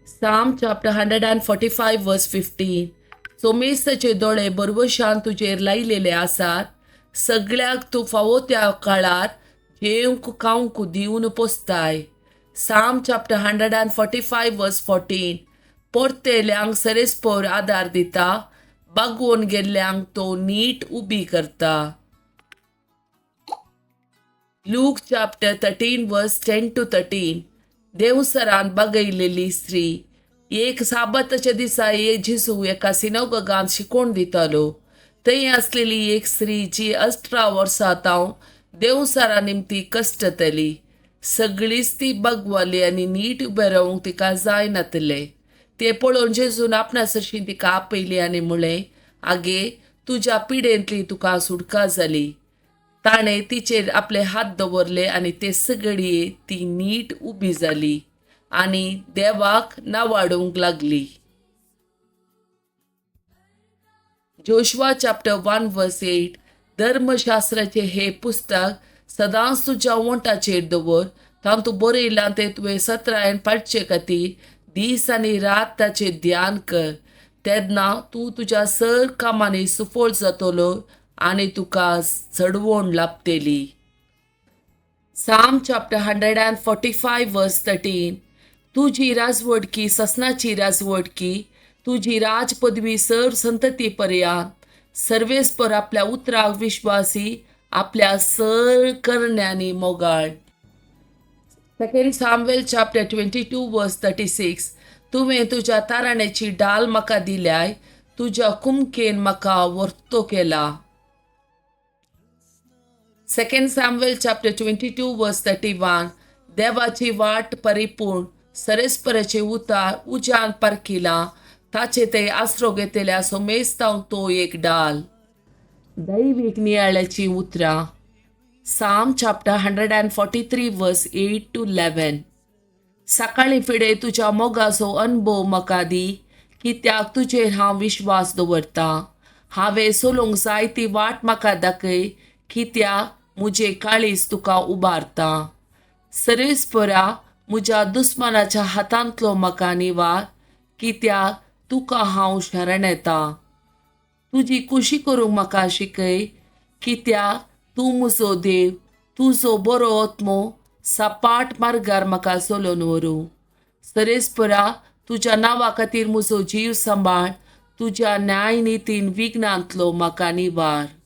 Psalm chapter 145 verse 15. सोमेस्ताचे दोळे बरवशान तुजेर लायलेले आसात, सगळ्याक तूं फावो त्या काळार जेवंक खावंक दिवन पोसताय. Psalm chapter 145 verse 14. परतेल्यांक सरेस्पोर आदार दिता, बागवोन गेल्ल्यांक तो नीट उबी करता. Luke chapter 13 verse 10 to 13. देवसरान बागयलेली स्त्री. एक साबताच्या दिसा एक जेजू एका सिनोगोगांत शिकोवन दितालो. थंय आसलेली एक स्त्री जी 18 वर्सां तावन देवसरा निमती कश्टतली. सगळीच ती बागवाली आनी नीट उबें रावंक तिका जायनातलें. तें पळोवन जेजून आपणा सरशीं तिका आपयली आनी म्हळें, आगे, तुज्या पिडेंतली तुका सुटका जाली. ताणें तिचेर आपले हात दवरले आनी ते सगळी ती नीट उबी जाली आनी देवाक नावाडूंक लागली. Joshua chapter 1 verse 8. धर्मशास्त्राचें हें पुस्तक सदांच तुज्या ओंठाचेर दवर, तातूंत बरयलां तें तुवें सत्रायन पाळचे खातीर दीस आनी रात ताचेर ध्यान कर. तेन्ना तूं तुज्या सर कामांनी सुफळ जातलो आनी तुका चडवण लाभतली. Psalm chapter 145 verse 13. तुजी राजवटकी ससनाची राजवटकी, तुजी राजपदवी सर संतती पर्यंत. सर्वेस्पर आपल्या उतराक विश्वासी, आपल्या सर करण्यांनी मोगाळ. Second Samuel chapter 22 verse 36. तुवें तुज्या ताराण्याची डाल म्हाका दिल्याय, तुज्या कुमकेन म्हाका वर्तो केला. Second Samuel chapter 22 verse 31. देवाची वाट परिपूर्ण, सरेस्पराचे उतार उज्यान पारखिला, ताचे ते आसरो घेतल्या सोमेस्तांव तो एक डाल. दैवीक नियाळ्याची उतरां. Psalm chapter 143 verse 8 to 11. सकाळीं फुडें तुज्या मोगाचो अनुभव म्हाका दी, कित्याक तुजेर हांव विश्वास दवरतां. हांवें चलूंक जाय ती वाट म्हाका दाखय, कित्याक म्हजें काळीज तुका उबारता. सरेस्परा म्हज्या दुस्मानाच्या हातांतलो म्हाका निवार, कित्याक तुका हांव शरण येता. तुजी खुशी करूंक म्हाका शिकय, कित्याक तूं म्हजो देव. तुजो बरो आत्मो सपाट मार्गार म्हाका चलोवन व्हरूं. सरेस्परा तुज्या नांवा खातीर म्हजो जीव सांबाळ, तुज्या न्यायनितीन विघ्नांतलो म्हाका निवार.